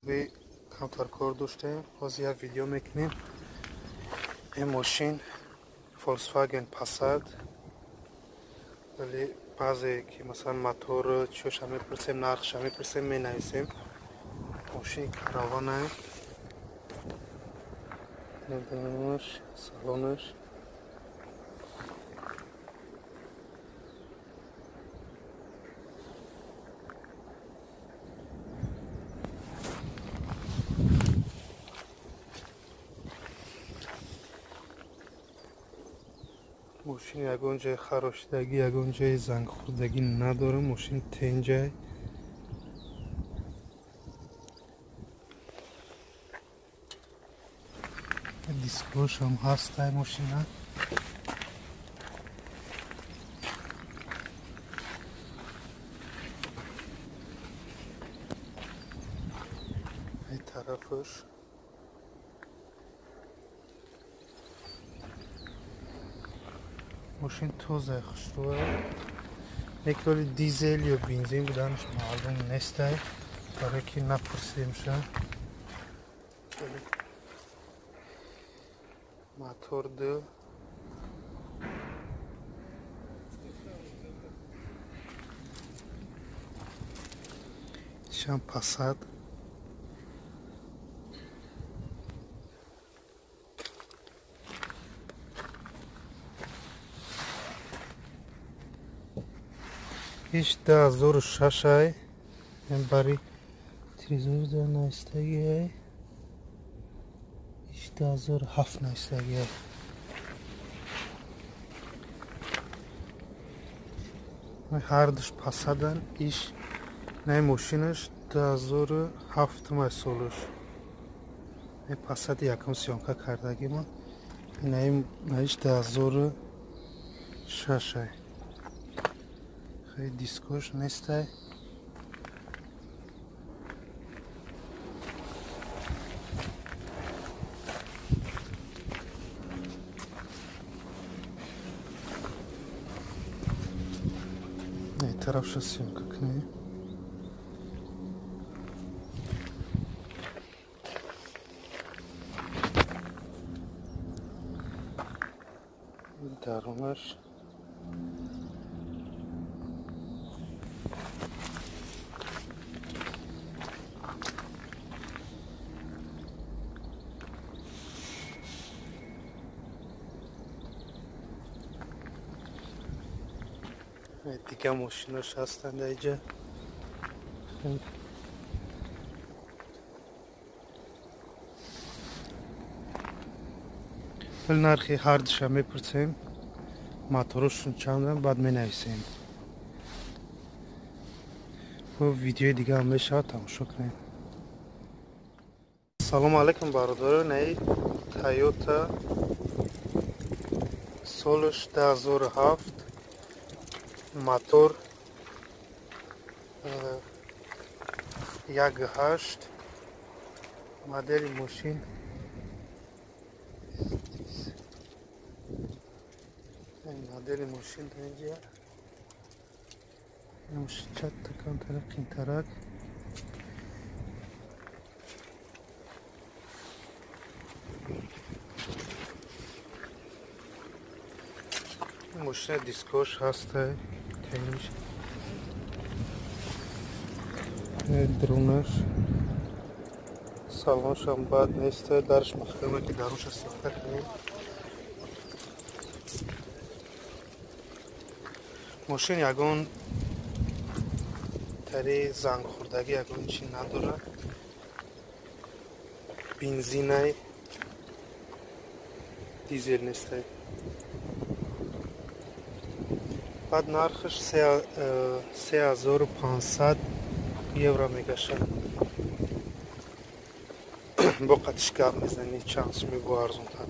Камтар кор доштем, ҳозир як видео мекунем. Ин мошин Volkswagen Passat, вале баъзе ки масалан мотор чиёша мепурсем, нархша мепурсем, менависем. Мошини караванае, дарунаш, салонаш. Мошин ягон ҷои харошидагӣ, ягон ҷои зангхӯрдагӣ надорад. Мошин тенҷай. Дискошам ҳастай мошина. Ай тарафаш мошин тозай, хушрӯа. Лекин дизел ё бензин буданаш маълум нестай, барое ки напурсидемша. Мотор ду шам Passat. Иш 2006 ай, бари тризор наистагиай. Иш 2007 наистагиай. Ҳардуш Passat-ан. Иш най мошинаш 2007 май солуш. Passat якум съёмка кардагима. Наиш 2006 ай. Хеле дискош нестай. Тарафша съёмка кунем. Дарунаш дига мошинош ҳастанд инҷа. Вале нархи ҳардуша мепурсем, моторошон чандам, баъд менависем. Бо видеои дига ҳам мешавад, тамошо кунем. Салому алайкум, бародаро. Наи Toyota солаш 2007, мотор 1.8, модели мошин инҷа чатта камтара қинтарак. Мошина дискош ҳастай, тениш. Дронаш салоншам бад нестай, дарш маҳкама ки дарунша сохта кунем. Мошин ягон тари зангхӯрдагӣ, ягон чи надорад. Бензинай, дизел нестай. Баъд нархаш 3500 евро мегашад. Бо қатиш гап мезанӣ, чанд суми бо арзонтар.